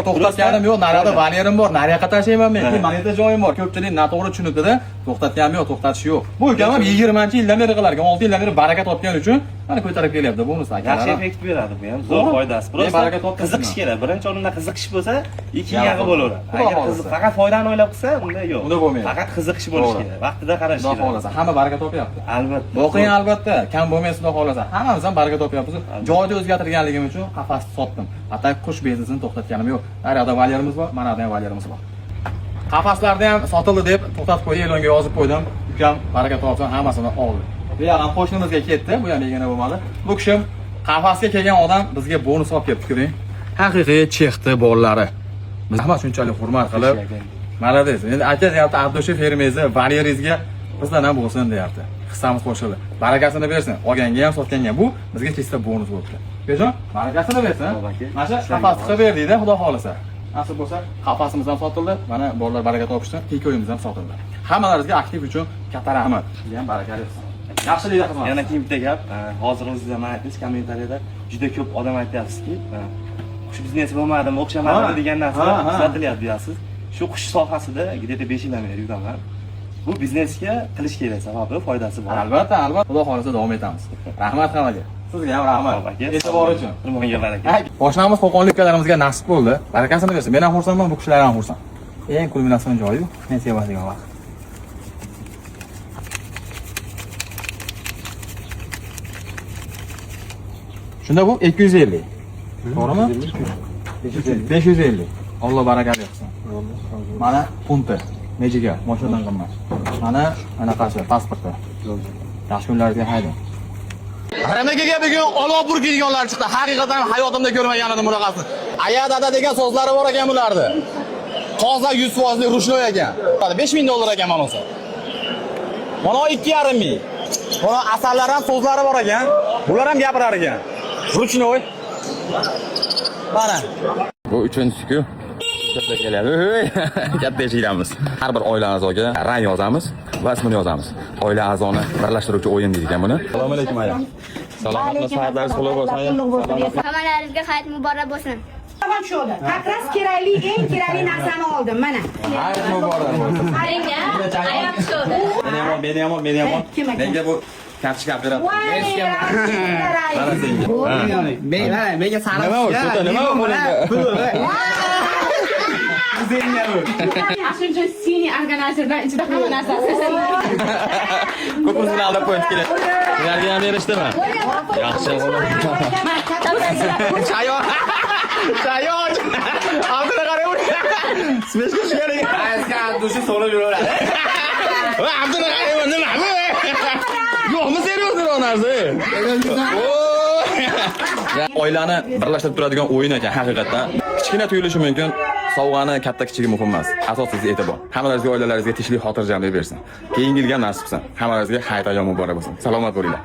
To'xtatganim yo'q, naryoqda volyerim bor, naryoqqa tashlayman men. Keyin mana yerda joyim bor. Ko'pchilik noto'g'ri tushunibdi-da, to'xtatganim yo'q, to'xtatish yo'q. Bu ukam ham 20-yildan beri qilar ekan, 6 yildan beri baraka topgani uchun mana ko'tarib kelyapti bonus Yaxshi akalar. Effekt beradi bu ham, zo'r To'g'ri. Foydasi. Men baraka Просто topdim qiziqish shundan. Kerak. Birinchi o'rinda qiziqish bo'lsa, ikkinchi Yaxshi. yog'i bo'laveradi. Xudo Agar xohlasa. Qiziq faqat foydani o'ylab qilsa, unda yo'q. Unda bo'lmaydi. Faqat qiziqish bo'lishi To'g'ri. Kerak. Vaqtida qarash Xudo kerak. xohlasa, hamma baraka topyapti. Albatta. Boqing albatta, kam bo'lmaysiz xudo xohlasa. Hammamiz ham baraka topyapmiz. Joyni o'zgartirganligim uchun qafasni sotdim. Hatto qush biznesini to'xtatganim yo'q. Naryoqda volyerimiz bor, mana yerda ham volyerimiz bor. Qafaslarni ham sotildi deb to'xtatib qo'ydim, e'longa yozib qo'ydim. Ukam baraka topsin, hammasini oldi. Bu yoq ham qo'shnimizga ketdi, bu ham begona bo'lmadi. Bu kishim qafasga kelgan odam bizga bonus olib kelibdi, ko'ring. Haqiqiy chexni bolalari. Biz hamma shunchalik hurmat qilib, молодец. Endi aka deyapti, Abdushev fermingizni, volyeringizga bizdan ham bo'lsin deyapti. Hissamiz qo'shildi. Barakasini bersin. Olganga ham, sotganga ham. Bu bizga чисто bonus bo'libdi. Ukajon, barakasini bersin. Xo'p, aka. Mana shu qafasni qilib berdikda, xudo xohlasa. Nasib bo'lsa, qafasimiz ham sotildi. Mana bolalar baraka topishdi, kikoyimiz ham sotildi. Hammalaringizga aktiv uchun katta rahmat. Sizga ham barakali bo'lsin. Yaxshilikda xizmat. Yana keyin bitta gap, hozir o'zingiz ham aytdingiz, kommentariyada juda ko'p odam aytyapsizki, qush biznesi bo'lmadimi, o'xshamadimi degan narsa ha, ha. kuzatilyapti deyapsiz. Shu qush sohasida где-то 5 yildan beri yuraman. Bu biznesga qilish kerak, sababi foydasi bor. Albatta, albatta. Xudo xohlasa davom etamiz. Rahmat hammaga. Sizga ham rahmat. Xo'p, aka. E'tibor uchun. Xirmonga baraka. Oshnamiz qo'qonlik ukalarimizga nasib bo'ldi. Barakasini bersin. Men ham xursandman, bu kishilar ham xursand. Eng kulminatsion joyi men sevadigan vaqt. Shunda bu 250. To'g'rimi? 550. Alloh barakali qilsin. Mana punti. Nechiga? Mashinadan qimmat. Mana anaqasi, pasporti. Yaxshi kunlaringizga haydang. Ramakaga bugun olov purkaydiganlar chiqdi. Haqiqatan hayotimda ko'rmagan edim bunaqasini. Aya dada degan so'zlari bor ekan bularni. Toza 100 foizli ручной ekan. 5000 dollar ekan mana o'zi. Mana 2,5 ming. Mana asallar ham so'zlari bor ekan. Bular ham gapirar ekan. Ручной. Mana. Bu uchinchisi-ku. Katta kelyapti. Katta eshikdamiz. Har bir oila a'zoga rang yozamiz va ismini yozamiz. Oila a'zoni birlashtiruvchi o'yin deydi ekan buni. Assalomu alaykum aya. Salomatmi, soatlaringiz qutlug' bo'lsin aya. Hammalaringizga hayit muborak bo'lsin. Tamam shu. Как раз kerakli, eng kerakli narsani oldim mana. Hayit muborak bo'lsin. Meni ham ol, meni ham ol, meni ham ol. Kim ekan? Menga bu kartochka olib beradi. Voy, Mana senga. Men mana menga sariq. Nima u? Ko'ta nima u qo'lingda? Shuning uchun синий органайзер bilan ichida hamma narsasi. Ko'pimiz bilan aldab qo'yib kerak. Ularga ham berishdimi? Yaxshi. Chayon. Chayon. Abduni qarang. Смешка tushgan ekan. Ayska dushi so'lib yuraveradi. Va Abduni qarang, nima bu? Yo'qmi серьезный narsa? Oilani birlashtirib turadigan o'yin ekan haqiqatdan. Kichkina tuyulishi mumkin. Sovg'ani katta kichigi muhim emas. Asosiysi e'tibor. Hammalaringizga oilalaringizga tinchlik, xotirjamlik bersin. Keyingi yilga ham nasib qilsin. Hammalaringizga hayit ayyomi muborak bo'lsin. Salomat bo'linglar.